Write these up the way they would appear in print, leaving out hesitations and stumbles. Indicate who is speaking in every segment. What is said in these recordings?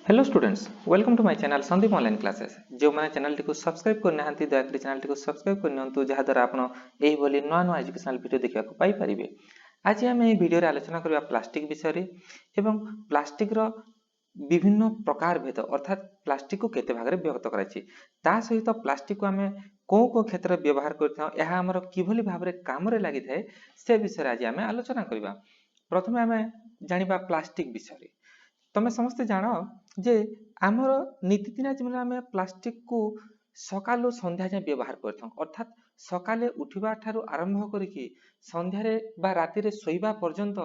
Speaker 1: Hello students, welcome to my channel Sandeep Online Classes. ଯେଉଁମାନେ ଚ୍ୟାନେଲଟିକୁ subscribe କରିନାହାନ୍ତି, ଦୟାକରି ଚ୍ୟାନେଲଟିକୁ subscribe କରିନିଅନ୍ତୁ, ଯାହାଦ୍ୱାରା ଆପଣ ଏହିଭଳି ନୂଆ ନୂଆ ଏଜୁକେସନାଲ ଭିଡ଼ିଓ ଦେଖିବାକୁ ପାଇପାରିବେ। ଆଜି ଆମେ ଏହି ଭିଡ଼ିଓରେ ଆଲୋଚନା କରିବା ପ୍ଲାଷ୍ଟିକ୍ ବିଷୟରେ ଏବଂ ପ୍ଲାଷ୍ଟିକ୍ର ବିଭିନ୍ନ ପ୍ରକାର ଭେଦ, ଅର୍ଥାତ୍ ପ୍ଲାଷ୍ଟିକକୁ କେତେ ଭାଗରେ ବିଭକ୍ତ କରାଯାଇଛି। ତା ସହିତ ପ୍ଲାଷ୍ଟିକକୁ ଆମେ କେଉଁ କେଉଁ କ୍ଷେତ୍ରରେ ବ୍ୟବହାର କରିଥାଉ, ଏହା ଆମର କିଭଳି ଭାବରେ କାମରେ ଲାଗିଥାଏ, ସେ ବିଷୟରେ ଆଜି ଆମେ ଆଲୋଚନା କରିବା। ପ୍ରଥମେ ଆମେ ଜାଣିବା ପ୍ଲାଷ୍ଟିକ୍ ବିଷୟରେ। ତମେ ସମସ୍ତେ ଜାଣ ଯେ ଆମର ନିତିଦିନିଆ ଜୀବନରେ ଆମେ ପ୍ଲାଷ୍ଟିକକୁ ସକାଳୁ ସନ୍ଧ୍ୟା ଯାଏଁ ବ୍ୟବହାର କରିଥାଉ। ଅର୍ଥାତ୍ ସକାଳେ ଉଠିବା ଠାରୁ ଆରମ୍ଭ କରିକି ସନ୍ଧ୍ୟାରେ ବା ରାତିରେ ଶୋଇବା ପର୍ଯ୍ୟନ୍ତ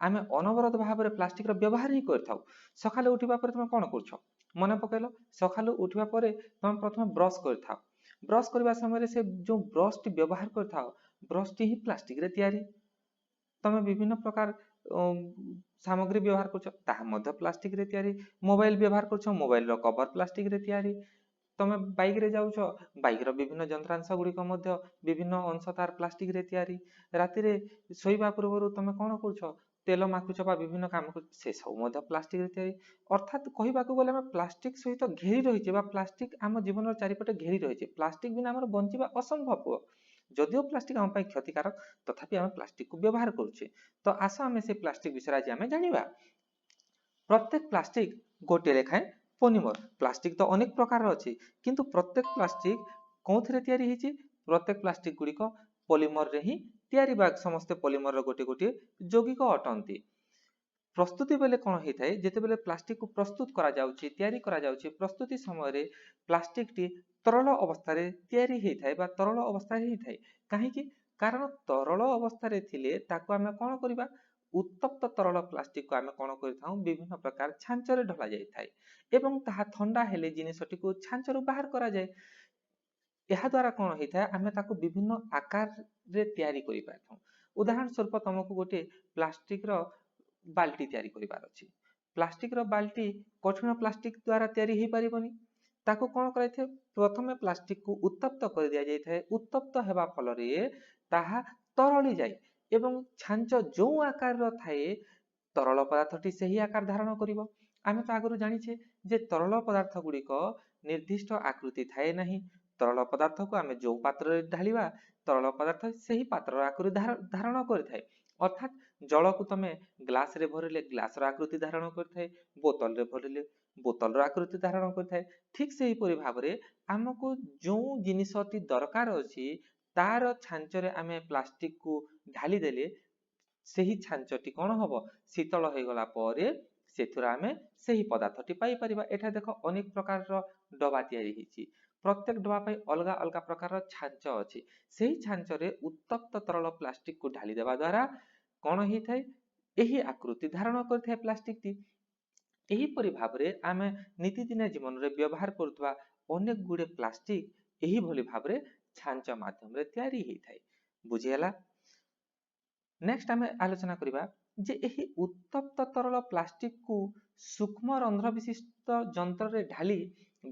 Speaker 1: ଆମେ ଅନବରତ ଭାବରେ ପ୍ଲାଷ୍ଟିକର ବ୍ୟବହାର ହିଁ କରିଥାଉ। ସକାଳୁ ଉଠିବା ପରେ ତୁମେ କ'ଣ କରୁଛ, ମନେ ପକାଇଲ। ସକାଳୁ ଉଠିବା ପରେ ତୁମେ ପ୍ରଥମେ ବ୍ରଶ କରିଥାଅ। ବ୍ରଶ କରିବା ସମୟରେ ସେ ଯେଉଁ ବ୍ରଶଟି ବ୍ୟବହାର କରିଥାଅ, ବ୍ରଶଟି ହିଁ ପ୍ଲାଷ୍ଟିକରେ ତିଆରି। ତମେ ବିଭିନ୍ନ ପ୍ରକାର ସାମଗ୍ରୀ ବ୍ୟବହାର କରୁଛ, ତାହା ମଧ୍ୟ ପ୍ଲାଷ୍ଟିକରେ ତିଆରି। ମୋବାଇଲ ବ୍ୟବହାର କରୁଛ, ମୋବାଇଲର କଭର ପ୍ଲାଷ୍ଟିକରେ ତିଆରି। ତମେ ବାଇକରେ ଯାଉଛ, ବାଇକର ବିଭିନ୍ନ ଯନ୍ତ୍ରାଂଶ ଗୁଡ଼ିକ ମଧ୍ୟ ବିଭିନ୍ନ ଅଂଶ ତାର ପ୍ଲାଷ୍ଟିକରେ ତିଆରି। ରାତିରେ ଶୋଇବା ପୂର୍ବରୁ ତମେ କ'ଣ କରୁଛ? ତେଲ ମାଖୁଛ ବା ବିଭିନ୍ନ କାମ କରୁଛ, ସେ ସବୁ ମଧ୍ୟ ପ୍ଲାଷ୍ଟିକରେ ତିଆରି। ଅର୍ଥାତ୍ କହିବାକୁ ଗଲେ ଆମେ ପ୍ଲାଷ୍ଟିକ ସହିତ ଘେରି ରହିଛେ ବା ପ୍ଲାଷ୍ଟିକ ଆମ ଜୀବନର ଚାରିପଟେ ଘେରି ରହିଛେ। ପ୍ଲାଷ୍ଟିକ ବିନା ଆମର ବଞ୍ଚିବା ଅସମ୍ଭବ। ଯଦିଓ ପ୍ଲାଷ୍ଟିକ ଆମ ପାଇଁ କ୍ଷତିକାରକ, ତଥାପି ଆମେ ପ୍ଲାଷ୍ଟିକକୁ ବ୍ୟବହାର କରୁଛେ। ତ ଆସ, ଆମେ ସେ ପ୍ଲାଷ୍ଟିକ ବିଷୟରେ ଆଜି ଆମେ ଜାଣିବା। ପ୍ରତ୍ୟେକ ପ୍ଲାଷ୍ଟିକ ଗୋଟିଏ ଲେଖାଏଁ ପଲିମର। ପ୍ଲାଷ୍ଟିକ ତ ଅନେକ ପ୍ରକାରର ଅଛି, କିନ୍ତୁ ପ୍ରତ୍ୟେକ ପ୍ଲାଷ୍ଟିକ କେଉଁଥିରେ ତିଆରି ହେଇଛି? ପ୍ରତ୍ୟେକ ପ୍ଲାଷ୍ଟିକ ଗୁଡ଼ିକ ପଲିମରରେ ହିଁ ତିଆରି ବା ସମସ୍ତେ ପଲିମରର ଗୋଟିଏ ଗୋଟିଏ ଯୌଗିକ ଅଟନ୍ତି। ପ୍ରସ୍ତୁତି ବେଳେ କ'ଣ ହେଇଥାଏ? ଯେତେବେଳେ ପ୍ଲାଷ୍ଟିକକୁ ପ୍ରସ୍ତୁତ କରାଯାଉଛି, ତିଆରି କରାଯାଉଛି, ପ୍ରସ୍ତୁତି ସମୟରେ ପ୍ଲାଷ୍ଟିକଟି ତରଳ ଅବସ୍ଥାରେ ତିଆରି ହେଇଥାଏ ବା ତରଳ ଅବସ୍ଥାରେ ହେଇଥାଏ। କାହିଁକି? କାରଣ ତରଳ ଅବସ୍ଥାରେ ଥିଲେ ତାକୁ ଆମେ କ'ଣ କରିବା? ଉତ୍ତପ୍ତ ତରଳ ପ୍ଲାଷ୍ଟିକକୁ ଆମେ କ'ଣ କରିଥାଉ? ବିଭିନ୍ନ ପ୍ରକାର ଛାଞ୍ଚରେ ଢଳା ଯାଇଥାଏ ଏବଂ ତାହା ଥଣ୍ଡା ହେଲେ ଜିନିଷଟିକୁ ଛାଞ୍ଚରୁ ବାହାର କରାଯାଏ। ଏହାଦ୍ୱାରା କ'ଣ ହେଇଥାଏ? ଆମେ ତାକୁ ବିଭିନ୍ନ ଆକାରରେ ତିଆରି କରିପାରିଥାଉ। ଉଦାହରଣ ସ୍ୱରୂପ, ତମକୁ ଗୋଟିଏ ପ୍ଲାଷ୍ଟିକର ବାଲ୍ଟି ତିଆରି କରିବାର ଅଛି। ପ୍ଲାଷ୍ଟିକର ବାଲ୍ଟି କଠିନ ପ୍ଲାଷ୍ଟିକ ଦ୍ୱାରା ତିଆରି ହେଇପାରିବନି। ତାକୁ କ'ଣ କରାଯାଇଥାଏ? ପ୍ରଥମେ ପ୍ଲାଷ୍ଟିକକୁ ଉତ୍ତପ୍ତ କରିଦିଆଯାଇଥାଏ। ଉତ୍ତପ୍ତ ହେବା ଫଳରେ ତାହା ତରଳି ଯାଏ ଏବଂ ଛାଞ୍ଚ ଯେଉଁ ଆକାରର ଥାଏ, ତରଳ ପଦାର୍ଥଟି ସେହି ଆକାର ଧାରଣ କରିବ। ଆମେ ତ ଆଗରୁ ଜାଣିଛେ ଯେ ତରଳ ପଦାର୍ଥ ଗୁଡ଼ିକ ନିର୍ଦ୍ଦିଷ୍ଟ ଆକୃତି ଥାଏ ନାହିଁ। ତରଳ ପଦାର୍ଥକୁ ଆମେ ଯେଉଁ ପାତ୍ରରେ ଢାଳିବା, ତରଳ ପଦାର୍ଥ ସେହି ପାତ୍ରର ଆକୃତି ଧାରଣ କରିଥାଏ। ଅର୍ଥାତ୍ ଜଳକୁ ତମେ ଗ୍ଲାସରେ ଭରିଲେ ଗ୍ଲାସର ଆକୃତି ଧାରଣ କରିଥାଏ, ବୋତଲରେ ଭରିଲେ ବୋତଲର ଆକୃତି ଧାରଣ କରିଥାଏ। ଠିକ୍ ସେହିପରି ଭାବରେ ଆମକୁ ଯେଉଁ ଜିନିଷଟି ଦରକାର ଅଛି, ତାର ଛାଞ୍ଚରେ ଆମେ ପ୍ଲାଷ୍ଟିକକୁ ଢାଳି ଦେଲେ ସେହି ଛାଞ୍ଚଟି କ'ଣ ହବ? ଶୀତଳ ହେଇଗଲା ପରେ ସେଥିରୁ ଆମେ ସେହି ପଦାର୍ଥଟି ପାଇପାରିବା। ଏଠାରେ ଦେଖ, ଅନେକ ପ୍ରକାରର ଡବା ତିଆରି ହେଇଛି। ପ୍ରତ୍ୟେକ ଡବା ପାଇଁ ଅଲଗା ଅଲଗା ପ୍ରକାରର ଛାଞ୍ଚ ଅଛି। ସେହି ଛାଞ୍ଚରେ ଉତ୍ତପ୍ତ ତରଳ ପ୍ଲାଷ୍ଟିକକୁ ଢାଳି ଦେବା ଦ୍ୱାରା କ'ଣ ହେଇଥାଏ? ଏହି ଆକୃତି ଧାରଣ କରିଥାଏ ପ୍ଲାଷ୍ଟିକଟି। ଏହିପରି ଭାବରେ ଆମେ ନିତିଦିନିଆ ଜୀବନରେ ବ୍ୟବହାର କରୁଥିବା ଅନେକ ଗୁଡ଼ିଏ ପ୍ଲାଷ୍ଟିକ ଏହିଭଳି ଭାବରେ ଛାଞ୍ଚ ମାଧ୍ୟମରେ ତିଆରି ହେଇଥାଏ। ବୁଝିହେଲା? ନେକ୍ସଟ ଆମେ ଆଲୋଚନା କରିବା ଯେ ଏହି ଉତ୍ତପ୍ତ ତରଳ ପ୍ଲାଷ୍ଟିକକୁ ସୂକ୍ଷ୍ମ ରନ୍ଧ୍ର ବିଶିଷ୍ଟ ଯନ୍ତ୍ରରେ ଢାଳି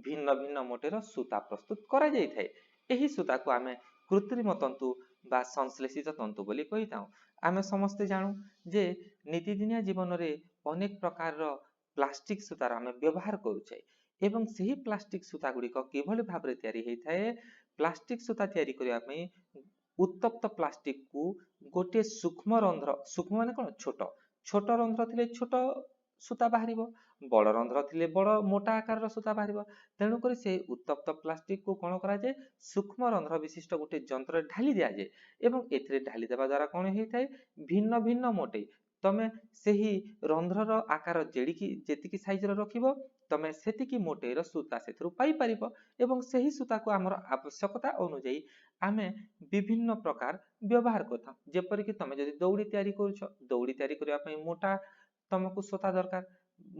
Speaker 1: ଭିନ୍ନ ଭିନ୍ନ ମୋଟେର ସୂତା ପ୍ରସ୍ତୁତ କରାଯାଇଥାଏ। ଏହି ସୂତାକୁ ଆମେ କୃତ୍ରିମ ତନ୍ତୁ ବା ସଂଶ୍ଳେଷିତ ତନ୍ତୁ ବୋଲି କହିଥାଉ। ଆମେ ସମସ୍ତେ ଜାଣୁ ଯେ ନିତିଦିନିଆ ଜୀବନରେ ଅନେକ ପ୍ରକାରର ପ୍ଲାଷ୍ଟିକ ସୂତାର ଆମେ ବ୍ୟବହାର କରୁଛେ ଏବଂ ସେହି ପ୍ଲାଷ୍ଟିକ ସୂତା ଗୁଡ଼ିକ କିଭଳି ଭାବରେ ତିଆରି ହେଇଥାଏ? ପ୍ଲାଷ୍ଟିକ ସୂତା ତିଆରି କରିବା ପାଇଁ ଉତ୍ତପ୍ତ ପ୍ଲାଷ୍ଟିକକୁ ଗୋଟିଏ ସୂକ୍ଷ୍ମ ରନ୍ଧ୍ର, ସୂକ୍ଷ୍ମ ମାନେ କ'ଣ? ଛୋଟ। ଛୋଟ ରନ୍ଧ୍ର ଥିଲେ ଛୋଟ ସୂତା ବାହାରିବ, ବଡ଼ ରନ୍ଧ୍ର ଥିଲେ ବଡ଼ ମୋଟା ଆକାରର ସୂତା ବାହାରିବ। ତେଣୁକରି ସେହି ଉତ୍ତପ୍ତ ପ୍ଲାଷ୍ଟିକକୁ କ'ଣ କରାଯାଏ? ସୂକ୍ଷ୍ମ ରନ୍ଧ୍ର ବିଶିଷ୍ଟ ଗୋଟିଏ ଯନ୍ତ୍ରରେ ଢାଳି ଦିଆଯାଏ ଏବଂ ଏଥିରେ ଢାଳି ଦେବା ଦ୍ୱାରା କ'ଣ ହେଇଥାଏ? ଭିନ୍ନ ଭିନ୍ନ ମୋଟେଇ, ତମେ ସେହି ରନ୍ଧ୍ରର ଆକାର ଯେଡ଼ିକି ଯେତିକି ସାଇଜର ରଖିବ, ତମେ ସେତିକି ମୋଟେଇର ସୂତା ସେଥିରୁ ପାଇପାରିବ ଏବଂ ସେହି ସୂତାକୁ ଆମର ଆବଶ୍ୟକତା ଅନୁଯାୟୀ ଆମେ ବିଭିନ୍ନ ପ୍ରକାର ବ୍ୟବହାର କରିଥାଉ। ଯେପରିକି ତମେ ଯଦି ଦଉଡ଼ି ତିଆରି କରୁଛ, ଦଉଡ଼ି ତିଆରି କରିବା ପାଇଁ ମୋଟା ତମକୁ ସୂତା ଦରକାର,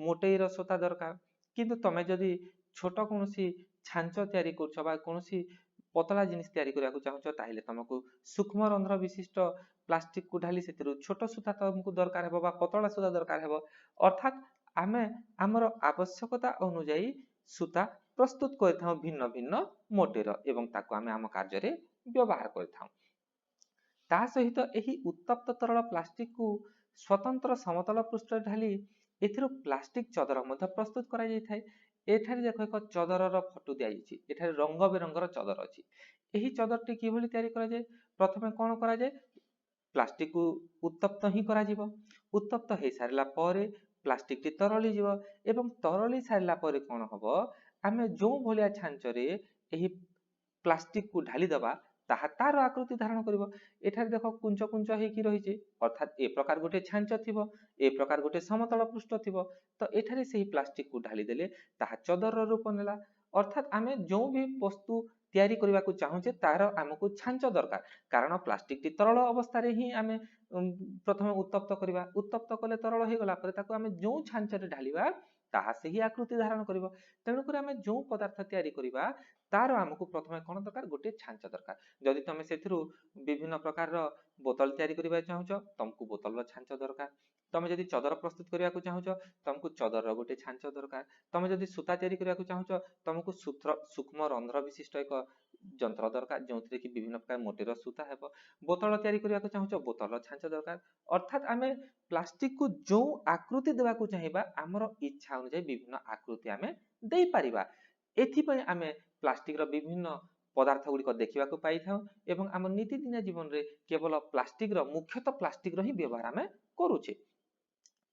Speaker 1: ମୋଟେଇର ସୂତା ଦରକାର। କିନ୍ତୁ ତମେ ଯଦି ଛୋଟ କୌଣସି ଛାଞ୍ଚ ତିଆରି କରୁଛ ବା କୌଣସି ପତଳା ଜିନିଷ ତିଆରି କରିବାକୁ ଚାହୁଁଛ, ତାହେଲେ ତମକୁ ସୂକ୍ଷ୍ମ ରନ୍ଧ୍ର ବିଶିଷ୍ଟ ପ୍ଲାଷ୍ଟିକକୁ ଢାଳି ସେଥିରୁ ଛୋଟ ସୂତା ତମକୁ ଦରକାର ହେବ ବା ପତଳା ସୂତା ଦରକାର ହେବ। ଅର୍ଥାତ୍ ଆମେ ଆମର ଆବଶ୍ୟକତା ଅନୁଯାୟୀ ସୂତା ପ୍ରସ୍ତୁତ କରିଥାଉ ଭିନ୍ନ ଭିନ୍ନ ମୋଟେର ଏବଂ ତାକୁ ଆମେ ଆମ କାର୍ଯ୍ୟରେ ବ୍ୟବହାର କରିଥାଉ। ତା ସହିତ ଏହି ଉତ୍ତପ୍ତ ତରଳ ପ୍ଲାଷ୍ଟିକକୁ ସ୍ୱତନ୍ତ୍ର ସମତଳ ପୃଷ୍ଠରେ ଢାଳି ଏଥିରୁ ପ୍ଲାଷ୍ଟିକ ଚଦର ମଧ୍ୟ ପ୍ରସ୍ତୁତ କରାଯାଇଥାଏ। ଏଠାରେ ଦେଖ, ଏକ ଚଦରର ଫଟୋ ଦିଆଯାଇଛି। ଏଠାରେ ରଙ୍ଗ ବେରଙ୍ଗର ଚଦର ଅଛି। ଏହି ଚଦରଟି କିଭଳି ତିଆରି କରାଯାଏ? ପ୍ରଥମେ କ'ଣ କରାଯାଏ? ପ୍ଲାଷ୍ଟିକକୁ ଉତ୍ତପ୍ତ ହିଁ କରାଯିବ। ଉତ୍ତପ୍ତ ହେଇସାରିଲା ପରେ ପ୍ଲାଷ୍ଟିକଟି ତରଳିଯିବ ଏବଂ ତରଳି ସାରିଲା ପରେ କ'ଣ ହବ? ଆମେ ଯେଉଁ ଭଳିଆ ଛାଞ୍ଚରେ ଏହି ପ୍ଲାଷ୍ଟିକକୁ ଢାଳିଦେବା, ତାହା ତାର ଆକୃତି ଧାରଣ କରିବ। ଏଠାରେ ଦେଖ, କୁଞ୍ଚ କୁଞ୍ଚ ହେଇକି ରହିଛି। ଅର୍ଥାତ୍ ଏ ପ୍ରକାର ଗୋଟେ ଛାଞ୍ଚ ଥିବ, ଏ ପ୍ରକାର ଗୋଟେ ସମତଳ ପୃଷ୍ଠ ଥିବ। ତ ଏଠାରେ ସେହି ପ୍ଲାଷ୍ଟିକକୁ ଢାଳିଦେଲେ ତାହା ଚଦରର ରୂପ ନେଲା। ଅର୍ଥାତ୍ ଆମେ ଯେଉଁ ବି ବସ୍ତୁ ତିଆରି କରିବାକୁ ଚାହୁଁଛେ, ତାର ଆମକୁ ଛାଞ୍ଚ ଦରକାର, କାରଣ ପ୍ଲାଷ୍ଟିକଟି ତରଳ ଅବସ୍ଥାରେ ହିଁ ଆମେ ପ୍ରଥମେ ଉତ୍ତପ୍ତ କରିବା। ଉତ୍ତପ୍ତ କଲେ ତରଳ ହେଇଗଲା ପରେ ତାକୁ ଆମେ ଯେଉଁ ଛାଞ୍ଚରେ ଢାଳିବା, ତାହା ସେହି ଆକୃତି ଧାରଣ କରିବ। ତେଣୁକରି ଆମେ ଯେଉଁ ପଦାର୍ଥ ତିଆରି କରିବା, ତାର ଆମକୁ ପ୍ରଥମେ କ'ଣ ଦରକାର? ଗୋଟିଏ ଛାଞ୍ଚ ଦରକାର। ଯଦି ତମେ ସେଥିରୁ ବିଭିନ୍ନ ପ୍ରକାରର ବୋତଲ ତିଆରି କରିବାକୁ ଚାହୁଁଛ, ତମକୁ ବୋତଲର ଛାଞ୍ଚ ଦରକାର। ତମେ ଯଦି ଚଦର ପ୍ରସ୍ତୁତ କରିବାକୁ ଚାହୁଁଛ, ତମକୁ ଚଦରର ଗୋଟେ ଛାଞ୍ଚ ଦରକାର। ତମେ ଯଦି ସୂତା ତିଆରି କରିବାକୁ ଚାହୁଁଛ, ତମକୁ ସୂତ୍ର ସୂକ୍ଷ୍ମ ରନ୍ଧ୍ର ବିଶିଷ୍ଟ ଏକ ଯନ୍ତ୍ର ଦରକାର, ଯେଉଁଥିରେ କି ବିଭିନ୍ନ ପ୍ରକାର ମୋଟିର ସୂତା ହେବ। ବୋତଲ ତିଆରି କରିବାକୁ ଚାହୁଁଛ, ବୋତଲର ଛାଞ୍ଚ ଦରକାର। ଅର୍ଥାତ୍ ଆମେ ପ୍ଲାଷ୍ଟିକକୁ ଯେଉଁ ଆକୃତି ଦେବାକୁ ଚାହିଁବା, ଆମର ଇଚ୍ଛା ଅନୁଯାୟୀ ବିଭିନ୍ନ ଆକୃତି ଆମେ ଦେଇପାରିବା। ଏଥିପାଇଁ ଆମେ ପ୍ଲାଷ୍ଟିକର ବିଭିନ୍ନ ପଦାର୍ଥ ଗୁଡ଼ିକ ଦେଖିବାକୁ ପାଇଥାଉ ଏବଂ ଆମ ନୀତିଦିନିଆ ଜୀବନରେ କେବଳ ପ୍ଲାଷ୍ଟିକର, ମୁଖ୍ୟତଃ ପ୍ଲାଷ୍ଟିକର ହିଁ ବ୍ୟବହାର ଆମେ କରୁଛେ।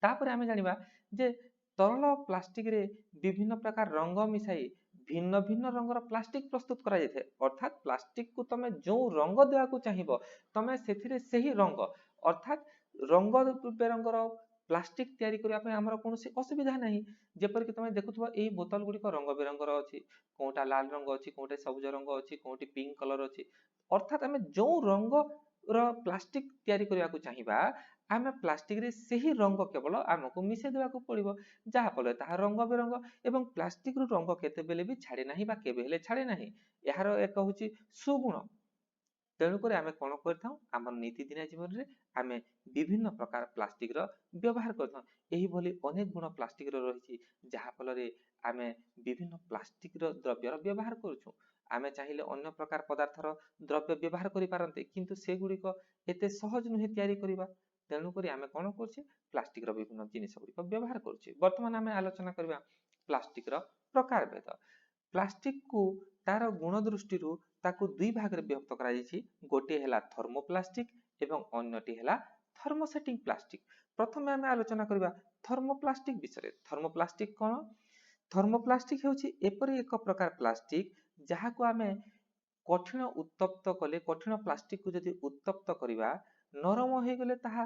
Speaker 1: ତାପରେ ଆମେ ଜାଣିବା ଯେ ତରଳ ପ୍ଲାଷ୍ଟିକରେ ବିଭିନ୍ନ ପ୍ରକାର ରଙ୍ଗ ମିଶାଇ ଭିନ୍ନ ଭିନ୍ନ ରଙ୍ଗର ପ୍ଲାଷ୍ଟିକ ପ୍ରସ୍ତୁତ କରାଯାଇଥାଏ। ଅର୍ଥାତ୍ ପ୍ଲାଷ୍ଟିକକୁ ତମେ ଯେଉଁ ରଙ୍ଗ ଦେବାକୁ ଚାହିଁବ, ତମେ ସେଥିରେ ସେହି ରଙ୍ଗ, ଅର୍ଥାତ୍ ରଙ୍ଗ ବେରଙ୍ଗର ପ୍ଲାଷ୍ଟିକ ତିଆରି କରିବା ପାଇଁ ଆମର କୌଣସି ଅସୁବିଧା ନାହିଁ। ଯେପରିକି ତମେ ଦେଖୁଥିବ, ଏଇ ବୋତଲ ଗୁଡ଼ିକ ରଙ୍ଗ ବେରଙ୍ଗର ଅଛି। କୋଉଟା ଲାଲ ରଙ୍ଗ ଅଛି, କୋଉଟା ସବୁଜ ରଙ୍ଗ ଅଛି, କୋଉଠି ପିଙ୍କ କଲର ଅଛି। ଅର୍ଥାତ୍ ଆମେ ଯେଉଁ ରଙ୍ଗର ପ୍ଲାଷ୍ଟିକ ତିଆରି କରିବାକୁ ଚାହିଁବା, ଆମେ ପ୍ଲାଷ୍ଟିକରେ ସେହି ରଙ୍ଗ କେବଳ ଆମକୁ ମିଶାଇ ଦେବାକୁ ପଡ଼ିବ, ଯାହାଫଳରେ ତାହା ରଙ୍ଗ ବେରଙ୍ଗ ଏବଂ ପ୍ଲାଷ୍ଟିକରୁ ରଙ୍ଗ କେତେବେଳେ ବି ଛାଡ଼େ ନାହିଁ ବା କେବେ ହେଲେ ଛାଡ଼େ ନାହିଁ। ଏହାର ଏକ ହେଉଛି ସୁଗୁଣ। ତେଣୁକରି ଆମେ କ'ଣ କରିଥାଉ? ଆମର ନୀତିଦିନିଆ ଜୀବନରେ ଆମେ ବିଭିନ୍ନ ପ୍ରକାର ପ୍ଲାଷ୍ଟିକର ବ୍ୟବହାର କରିଥାଉ। ଏହିଭଳି ଅନେକ ଗୁଣ ପ୍ଲାଷ୍ଟିକର ରହିଛି, ଯାହାଫଳରେ ଆମେ ବିଭିନ୍ନ ପ୍ଲାଷ୍ଟିକର ଦ୍ରବ୍ୟର ବ୍ୟବହାର କରୁଛୁ। ଆମେ ଚାହିଁଲେ ଅନ୍ୟ ପ୍ରକାର ପଦାର୍ଥର ଦ୍ରବ୍ୟ ବ୍ୟବହାର କରିପାରନ୍ତେ, କିନ୍ତୁ ସେଗୁଡ଼ିକ ଏତେ ସହଜ ନୁହେଁ ତିଆରି କରିବା। ତେଣୁକରି ଆମେ କ'ଣ କରୁଛେ? ପ୍ଲାଷ୍ଟିକର ବିଭିନ୍ନ ଜିନିଷ ଗୁଡ଼ିକ ବ୍ୟବହାର କରୁଛେ। ବର୍ତ୍ତମାନ ଆମେ ଆଲୋଚନା କରିବା ପ୍ଲାଷ୍ଟିକର ପ୍ରକାରଭେଦ। ପ୍ଲାଷ୍ଟିକକୁ ତାର ଗୁଣ ଦୃଷ୍ଟିରୁ ତାକୁ ଦୁଇ ଭାଗରେ ବିଭକ୍ତ କରାଯାଇଛି। ଗୋଟିଏ ହେଲା ଥର୍ମୋପ୍ଲାଷ୍ଟିକ ଏବଂ ଅନ୍ୟଟି ହେଲା ଥର୍ମୋସେଟିଂ ପ୍ଲାଷ୍ଟିକ। ପ୍ରଥମେ ଆମେ ଆଲୋଚନା କରିବା ଥର୍ମୋପ୍ଲାଷ୍ଟିକ ବିଷୟରେ। ଥର୍ମୋପ୍ଲାଷ୍ଟିକ କ'ଣ? ଥର୍ମୋପ୍ଲାଷ୍ଟିକ ହେଉଛି ଏପରି ଏକ ପ୍ରକାର ପ୍ଲାଷ୍ଟିକ, ଯାହାକୁ ଆମେ କଠିନ ଉତ୍ତପ୍ତ କଲେ, କଠିନ ପ୍ଲାଷ୍ଟିକକୁ ଯଦି ଉତ୍ତପ୍ତ କରିବା, ନରମ ହେଇଗଲେ ତାହା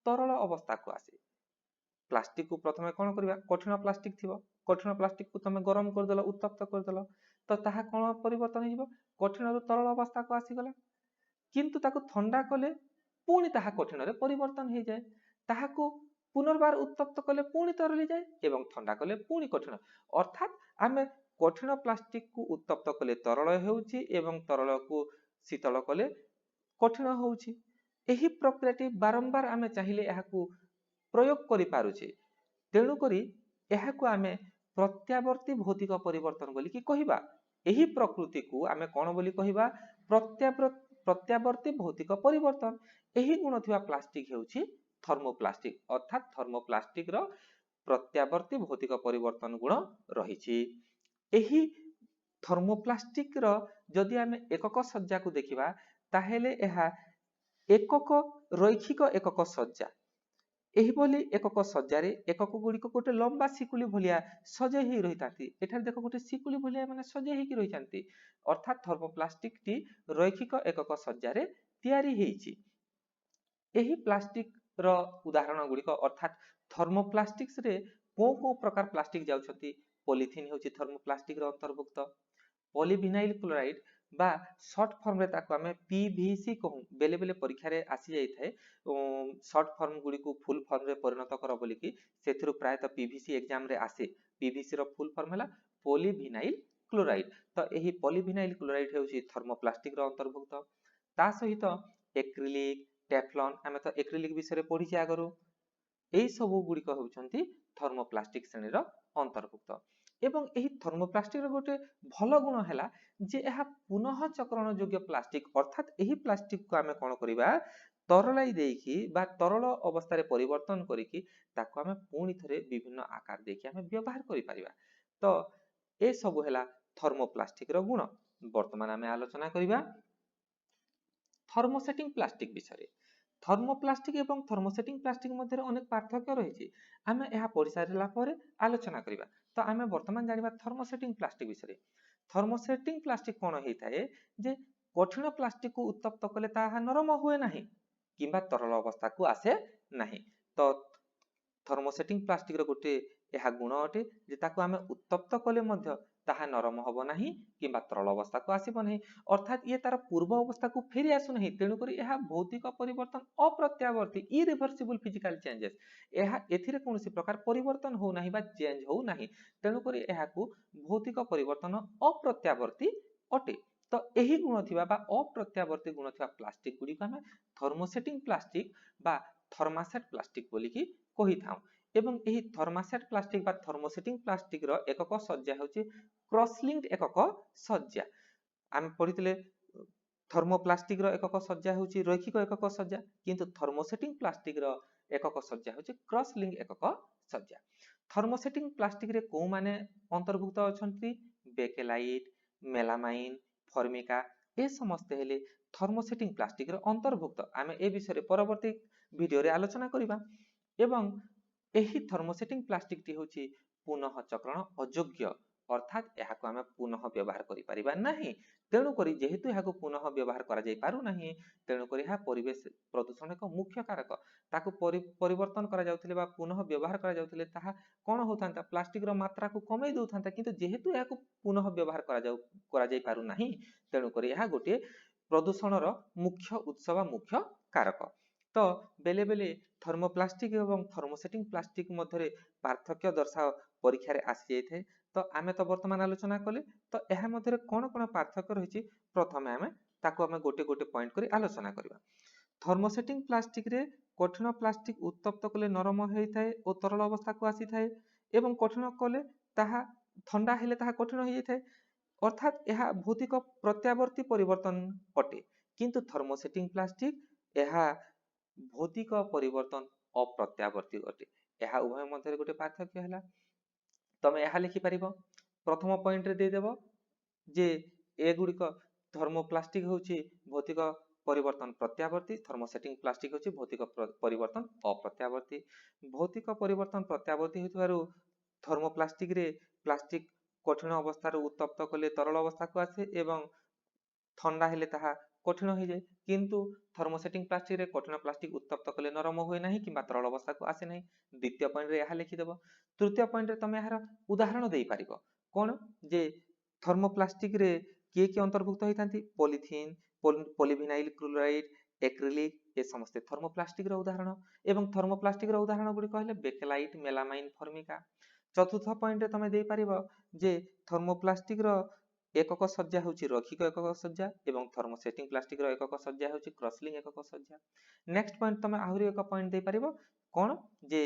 Speaker 1: ତରଳ ଅବସ୍ଥାକୁ ଆସେ। ପ୍ଲାଷ୍ଟିକକୁ ପ୍ରଥମେ କ'ଣ କରିବା? କଠିନ ପ୍ଲାଷ୍ଟିକ ଥିବ, କଠିନ ପ୍ଲାଷ୍ଟିକକୁ ତମେ ଗରମ କରିଦେଲ, ଉତ୍ତପ୍ତ କରିଦେଲ, ତ ତାହା କ'ଣ ପରିବର୍ତ୍ତନ ହେଇଯିବ? କଠିନରୁ ତରଳ ଅବସ୍ଥାକୁ ଆସିଗଲା। କିନ୍ତୁ ତାକୁ ଥଣ୍ଡା କଲେ ପୁଣି ତାହା କଠିନରେ ପରିବର୍ତ୍ତନ ହେଇଯାଏ। ତାହାକୁ ପୁନର୍ବାର ଉତ୍ତପ୍ତ କଲେ ପୁଣି ତରଳିଯାଏ ଏବଂ ଥଣ୍ଡା କଲେ ପୁଣି କଠିନ। ଅର୍ଥାତ୍ ଆମେ କଠିନ ପ୍ଲାଷ୍ଟିକକୁ ଉତ୍ତପ୍ତ କଲେ ତରଳ ହେଉଛି ଏବଂ ତରଳକୁ ଶୀତଳ କଲେ କଠିନ ହେଉଛି। ଏହି ପ୍ରକ୍ରିୟାଟି ବାରମ୍ବାର ଆମେ ଚାହିଁଲେ ଏହାକୁ ପ୍ରୟୋଗ କରିପାରୁଛେ। ତେଣୁକରି ଏହାକୁ ଆମେ ପ୍ରତ୍ୟାବର୍ତ୍ତୀ ଭୌତିକ ପରିବର୍ତ୍ତନ ବୋଲିକି କହିବା। ଏହି ପ୍ରକୃତିକୁ ଆମେ କ'ଣ ବୋଲି କହିବା? ପ୍ରତ୍ୟାବର୍ତ୍ତୀ ଭୌତିକ ପରିବର୍ତ୍ତନ। ଏହି ଗୁଣ ଥିବା ପ୍ଲାଷ୍ଟିକ ହେଉଛି ଥର୍ମୋପ୍ଲାଷ୍ଟିକ। ଅର୍ଥାତ୍ ଥର୍ମୋପ୍ଲାଷ୍ଟିକର ପ୍ରତ୍ୟାବର୍ତ୍ତୀ ଭୌତିକ ପରିବର୍ତ୍ତନ ଗୁଣ ରହିଛି। ଏହି ଥର୍ମୋପ୍ଲାଷ୍ଟିକର ଯଦି ଆମେ ଏକକ ସଜ୍ଜାକୁ ଦେଖିବା, ତାହେଲେ ଏହା ଏକକ ରୈଖିକ ଏକକ ସଜ୍ଜା। ଏହିଭଳି ଏକକ ସଜ୍ଜାରେ ଏକକ ଗୁଡ଼ିକ ଗୋଟେ ଲମ୍ବା ଶିକୁଳି ଭଳିଆ ସଜେଇ ହେଇ ରହିଥାନ୍ତି। ଏଠାରେ ଦେଖ, ଗୋଟେ ଶିକୁଳି ଭଳିଆ ମାନେ ସଜେଇ ହେଇକି ରହିଥାନ୍ତି। ଅର୍ଥାତ୍ ଥର୍ମୋପ୍ଲାଷ୍ଟିକଟି ରୈଖିକ ଏକକ ସଜ୍ଜାରେ ତିଆରି ହେଇଛି। ଏହି ପ୍ଲାଷ୍ଟିକର ଉଦାହରଣ ଗୁଡ଼ିକ, ଅର୍ଥାତ୍ ଥର୍ମୋପ୍ଲାଷ୍ଟିକ୍ସରେ କେଉଁ କେଉଁ ପ୍ରକାର ପ୍ଲାଷ୍ଟିକ ଯାଉଛନ୍ତି? ପଲିଥିନ୍ ହେଉଛି ଥର୍ମୋପ୍ଲାଷ୍ଟିକର ଅନ୍ତର୍ଭୁକ୍ତ। ପଲିଭିନାଇଲ କ୍ଲୋରାଇଡ୍ ବା ସର୍ଟ ଫର୍ମରେ ତାକୁ ଆମେ ପିଭିସି କହୁ। ବେଳେ ବେଳେ ପରୀକ୍ଷାରେ ଆସିଯାଇଥାଏ, ସର୍ଟ ଫର୍ମ ଗୁଡ଼ିକୁ ଫୁଲ ଫର୍ମରେ ପରିଣତ କର ବୋଲିକି। ସେଥିରୁ ପ୍ରାୟତଃ ପିଭିସି ଏକ୍ଜାମରେ ଆସେ। ପିଭିସି ର ଫୁଲ ଫର୍ମ ହେଲା ପଲିଭିନାଇଲ କ୍ଲୋରାଇଡ୍। ତ ଏହି ପଲିଭିନାଇଲ କ୍ଲୋରାଇଡ୍ ହେଉଛି ଥର୍ମୋପ୍ଲାଷ୍ଟିକର ଅନ୍ତର୍ଭୁକ୍ତ। ତା ସହିତ ଏକ୍ରିଲିକ, ଟେଫଲନ୍, ଆମେ ତ ଏକ୍ରିଲିକ ବିଷୟରେ ପଢିଛେ ଆଗରୁ। ଏଇ ସବୁ ଗୁଡ଼ିକ ହେଉଛନ୍ତି ଥର୍ମୋପ୍ଲାଷ୍ଟିକ ଶ୍ରେଣୀର ଅନ୍ତର୍ଭୁକ୍ତ। ଏବଂ ଏହି ଥର୍ମୋପ୍ଲାଷ୍ଟିକର ଗୋଟେ ଭଲ ଗୁଣ ହେଲା ଯେ ଏହା ପୁନଃ ଚକ୍ରଣ ଯୋଗ୍ୟ ପ୍ଲାଷ୍ଟିକ। ଅର୍ଥାତ୍ ଏହି ପ୍ଲାଷ୍ଟିକକୁ ଆମେ କ'ଣ କରିବା? ତରଳାଇ ଦେଇକି ବା ତରଳ ଅବସ୍ଥାରେ ପରିବର୍ତ୍ତନ କରିକି ତାକୁ ଆମେ ପୁଣି ଥରେ ବିଭିନ୍ନ ଆକାର ଦେଇକି ଆମେ ବ୍ୟବହାର କରିପାରିବା। ତ ଏସବୁ ହେଲା ଥର୍ମୋପ୍ଲାଷ୍ଟିକର ଗୁଣ। ବର୍ତ୍ତମାନ ଆମେ ଆଲୋଚନା କରିବା ଥର୍ମୋସେଟିଂ ପ୍ଲାଷ୍ଟିକ ବିଷୟରେ। ଥର୍ମୋପ୍ଲାଷ୍ଟିକ ଏବଂ ଥର୍ମୋସେଟିଂ ପ୍ଲାଷ୍ଟିକ ମଧ୍ୟରେ ଅନେକ ପାର୍ଥକ୍ୟ ରହିଛି। ଆମେ ଏହା ପଢ଼ି ସାରିଲା ପରେ ଆଲୋଚନା କରିବା। ତ ଆମେ ବର୍ତ୍ତମାନ ଜାଣିବା ଥର୍ମୋସେଟିଂ ପ୍ଲାଷ୍ଟିକ ବିଷୟରେ। ଥର୍ମୋସେଟିଂ ପ୍ଲାଷ୍ଟିକ କ'ଣ ହେଇଥାଏ ଯେ କଠିନ ପ୍ଲାଷ୍ଟିକକୁ ଉତ୍ତପ୍ତ କଲେ ତାହା ନରମ ହୁଏ ନାହିଁ କିମ୍ବା ତରଳ ଅବସ୍ଥାକୁ ଆସେ ନାହିଁ। ତ ଥର୍ମୋସେଟିଂ ପ୍ଲାଷ୍ଟିକର ଗୋଟିଏ ଏହା ଗୁଣ ଅଟେ ଯେ ତାକୁ ଆମେ ଉତ୍ତପ୍ତ କଲେ ମଧ୍ୟ ତାହା ନରମ ହେବ ନାହିଁ କିମ୍ବା ତରଳ ଅବସ୍ଥାକୁ ଆସିବ ନାହିଁ, ଅର୍ଥାତ୍ ଇଏ ତାର ପୂର୍ବ ଅବସ୍ଥାକୁ ଫେରି ଆସୁନାହିଁ। ତେଣୁକରି ଏହା ଭୌତିକ ପରିବର୍ତ୍ତନ ଅପ୍ରତ୍ୟାବର୍ତ୍ତୀ, ଇରିଭର୍ସିବୁଲ ଫିଜିକାଲ ଚେଞ୍ଜେସ୍। ଏହା ଏଥିରେ କୌଣସି ପ୍ରକାର ପରିବର୍ତ୍ତନ ହେଉନାହିଁ ବା ଚେଞ୍ଜ ହେଉନାହିଁ। ତେଣୁକରି ଏହାକୁ ଭୌତିକ ପରିବର୍ତ୍ତନ ଅପ୍ରତ୍ୟାବର୍ତ୍ତୀ ଅଟେ। ତ ଏହି ଗୁଣ ଥିବା ବା ଅପ୍ରତ୍ୟାବର୍ତ୍ତୀ ଗୁଣ ଥିବା ପ୍ଲାଷ୍ଟିକ ଗୁଡ଼ିକୁ ଆମେ ଥର୍ମୋସେଟିଂ ପ୍ଲାଷ୍ଟିକ ବା ଥର୍ମାସେଟ୍ ପ୍ଲାଷ୍ଟିକ ବୋଲିକି କହିଥାଉ। ଏବଂ ଏହି ଥର୍ମାସେଟ୍ ପ୍ଲାଷ୍ଟିକ ବା ଥର୍ମୋସେଟିଂ ପ୍ଲାଷ୍ଟିକର ଏକକ ସଜ୍ଜା ହେଉଛି କ୍ରସଲିଙ୍କ୍ଡ ଏକକ ସଜ୍ଜା। ଆମେ ପଢିଥିଲେ ଥର୍ମୋପ୍ଲାଷ୍ଟିକର ଏକକ ସଜ୍ଜା ହେଉଛି ରୈଖିକ ଏକକ ସଜ୍ଜା, କିନ୍ତୁ ଥର୍ମୋସେଟିଂ ପ୍ଲାଷ୍ଟିକର ଏକକ ସଜ୍ଜା ହେଉଛି କ୍ରସଲିଙ୍କ ଏକକ ସଜ୍ଜା। ଥର୍ମୋସେଟିଂ ପ୍ଲାଷ୍ଟିକରେ କେଉଁମାନେ ଅନ୍ତର୍ଭୁକ୍ତ ଅଛନ୍ତି? ବେକେଲାଇଟ୍, ମେଲାମାଇନ୍, ଫର୍ମିକା ଏ ସମସ୍ତେ ହେଲେ ଥର୍ମୋସେଟିଂ ପ୍ଲାଷ୍ଟିକର ଅନ୍ତର୍ଭୁକ୍ତ। ଆମେ ଏ ବିଷୟରେ ପରବର୍ତ୍ତୀ ଭିଡ଼ିଓରେ ଆଲୋଚନା କରିବା। ଏବଂ ଏହି ଥର୍ମୋସେଟିଂ ପ୍ଲାଷ୍ଟିକଟି ହେଉଛି ପୁନଃ ଚକ୍ରଣ ଅଯୋଗ୍ୟ, ଅର୍ଥାତ୍ ଏହାକୁ ଆମେ ପୁନଃ ବ୍ୟବହାର କରିପାରିବା ନାହିଁ। ତେଣୁକରି ଯେହେତୁ ଏହାକୁ ପୁନଃ ବ୍ୟବହାର କରାଯାଇ ପାରୁନାହିଁ, ତେଣୁକରି ଏହା ପରିବେଶ ପ୍ରଦୂଷଣ ଏକ ମୁଖ୍ୟ କାରକ। ତାକୁ ପରିବର୍ତ୍ତନ କରାଯାଉଥିଲେ ବା ପୁନଃ ବ୍ୟବହାର କରାଯାଉଥିଲେ ତାହା କ'ଣ ହେଉଥାନ୍ତା? ପ୍ଲାଷ୍ଟିକର ମାତ୍ରାକୁ କମେଇ ଦେଉଥାନ୍ତା। କିନ୍ତୁ ଯେହେତୁ ଏହାକୁ ପୁନଃ ବ୍ୟବହାର କରାଯାଇ ପାରୁନାହିଁ, ତେଣୁକରି ଏହା ଗୋଟିଏ ପ୍ରଦୂଷଣର ମୁଖ୍ୟ ଉତ୍ସ ବା ମୁଖ୍ୟ କାରକ। ତ ବେଳେ ବେଳେ ଥର୍ମୋପ୍ଲାଷ୍ଟିକ ଏବଂ ଥର୍ମୋସେଟିଂ ପ୍ଲାଷ୍ଟିକ ମଧ୍ୟରେ ପାର୍ଥକ୍ୟ ଦର୍ଶାଅ ପରୀକ୍ଷାରେ ଆସିଯାଇଥାଏ। ତ ଆମେ ତ ବର୍ତ୍ତମାନ ଆଲୋଚନା କଲେ। ତ ଏହା ମଧ୍ୟରେ କ'ଣ କ'ଣ ପାର୍ଥକ୍ୟ ରହିଛି, ପ୍ରଥମେ ଆମେ ତାକୁ ଆମେ ଗୋଟେ ଗୋଟେ ପଏଣ୍ଟ କରି ଆଲୋଚନା କରିବା। ଥର୍ମୋସେଟିଂ ପ୍ଲାଷ୍ଟିକରେ କଠିନ ପ୍ଲାଷ୍ଟିକ ଉତ୍ତପ୍ତ କଲେ ନରମ ହୋଇଥାଏ ଓ ତରଳ ଅବସ୍ଥାକୁ ଆସିଥାଏ ଏବଂ କଠିନ କଲେ ତାହା ଥଣ୍ଡା ହେଲେ ତାହା କଠିନ ହୋଇଯାଇଥାଏ, ଅର୍ଥାତ୍ ଏହା ଭୌତିକ ପ୍ରତ୍ୟାବର୍ତ୍ତୀ ପରିବର୍ତ୍ତନ ଅଟେ। କିନ୍ତୁ ଥର୍ମୋସେଟିଂ ପ୍ଲାଷ୍ଟିକ ଏହା ଭୌତିକ ପରିବର୍ତ୍ତନ ଅପ୍ରତ୍ୟାବର୍ତ୍ତୀ ଅଟେ। ଏହା ଉଭୟ ମଧ୍ୟରେ ଗୋଟେ ପାର୍ଥକ୍ୟ ହେଲା। ତମେ ଏହା ଲେଖିପାରିବ, ପ୍ରଥମ ପଏଣ୍ଟରେ ଦେଇଦେବ ଯେ ଏଗୁଡ଼ିକ ଥର୍ମୋପ୍ଲାଷ୍ଟିକ ହେଉଛି ଭୌତିକ ପରିବର୍ତ୍ତନ ପ୍ରତ୍ୟାବର୍ତ୍ତୀ, ଥର୍ମୋସେଟିଂ ପ୍ଲାଷ୍ଟିକ ହେଉଛି ଭୌତିକ ପରିବର୍ତ୍ତନ ଅପ୍ରତ୍ୟାବର୍ତ୍ତୀ। ଭୌତିକ ପରିବର୍ତ୍ତନ ପ୍ରତ୍ୟାବର୍ତ୍ତୀ ହେଉଥିବାରୁ ଥର୍ମୋପ୍ଲାଷ୍ଟିକରେ ପ୍ଲାଷ୍ଟିକ କଠିନ ଅବସ୍ଥାରୁ ଉତ୍ତପ୍ତ କଲେ ତରଳ ଅବସ୍ଥାକୁ ଆସେ ଏବଂ ଥଣ୍ଡା ହେଲେ ତାହା କଠିନ ହୋଇଯାଏ। କିନ୍ତୁ ଥର୍ମୋସେଟିଂ ପ୍ଲାଷ୍ଟିକରେ କଠିନ ପ୍ଲାଷ୍ଟିକ ଉତ୍ତପ୍ତ କଲେ ନରମ ହୁଏ ନାହିଁ କିମ୍ବା ତରଳ ଅବସ୍ଥାକୁ ଆସେ ନାହିଁ। ଦ୍ୱିତୀୟ ପଏଣ୍ଟରେ ଏହା ଲେଖିଦେବ। ତୃତୀୟ ପଏଣ୍ଟରେ ତମେ ଏହାର ଉଦାହରଣ ଦେଇପାରିବ। କ'ଣ ଯେ ଥର୍ମୋପ୍ଲାଷ୍ଟିକରେ କିଏ କିଏ ଅନ୍ତର୍ଭୁକ୍ତ ହୋଇଥାନ୍ତି? ପଲିଥିନ୍, ପଲିଭିନାଇଲ କ୍ଲୋରାଇଡ୍, ଏକ୍ରିଲିକ୍ ଏ ସମସ୍ତେ ଥର୍ମୋପ୍ଲାଷ୍ଟିକର ଉଦାହରଣ ଏବଂ ଥର୍ମୋପ୍ଲାଷ୍ଟିକର ଉଦାହରଣ ଗୁଡ଼ିକ ହେଲେ ବେକେଲାଇଟ୍, ମେଲାମାଇନ୍, ଫର୍ମିକା। ଚତୁର୍ଥ ପଏଣ୍ଟରେ ତମେ ଦେଇପାରିବ ଯେ ଥର୍ମୋପ୍ଲାଷ୍ଟିକର ଏକକ ସଜ୍ଜା ହେଉଛି ରୈଖିକ ଏକକ ସଜ୍ଜା ଏବଂ ଥର୍ମୋସେଟିଂ ପ୍ଲାଷ୍ଟିକର ଏକକ ସଜ୍ଜା ହେଉଛି କ୍ରସଲିଂ ଏକକ ସଜ୍ଜା। ନେକ୍ସଟ ପଏଣ୍ଟ ତମେ ଆହୁରି ଏକ ପଏଣ୍ଟ ଦେଇପାରିବ। କ'ଣ ଯେ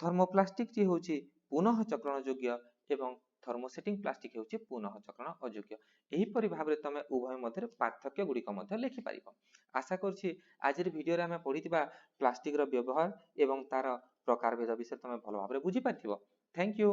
Speaker 1: ଥର୍ମୋପ୍ଲାଷ୍ଟିକଟି ହେଉଛି ପୁନଃ ଚକ୍ରଣ ଯୋଗ୍ୟ ଏବଂ ଥର୍ମୋସେଟିଂ ପ୍ଲାଷ୍ଟିକ ହେଉଛି ପୁନଃ ଚକ୍ରଣ ଅଯୋଗ୍ୟ। ଏହିପରି ଭାବରେ ତମେ ଉଭୟ ମଧ୍ୟରେ ପାର୍ଥକ୍ୟ ଗୁଡ଼ିକ ମଧ୍ୟ ଲେଖିପାରିବ। ଆଶା କରୁଛି ଆଜିର ଭିଡ଼ିଓରେ ଆମେ ପଢ଼ିଥିବା ପ୍ଲାଷ୍ଟିକର ବ୍ୟବହାର ଏବଂ ତାର ପ୍ରକାରଭେଦ ବିଷୟରେ ତମେ ଭଲ ଭାବରେ ବୁଝିପାରିଥିବ। Thank you.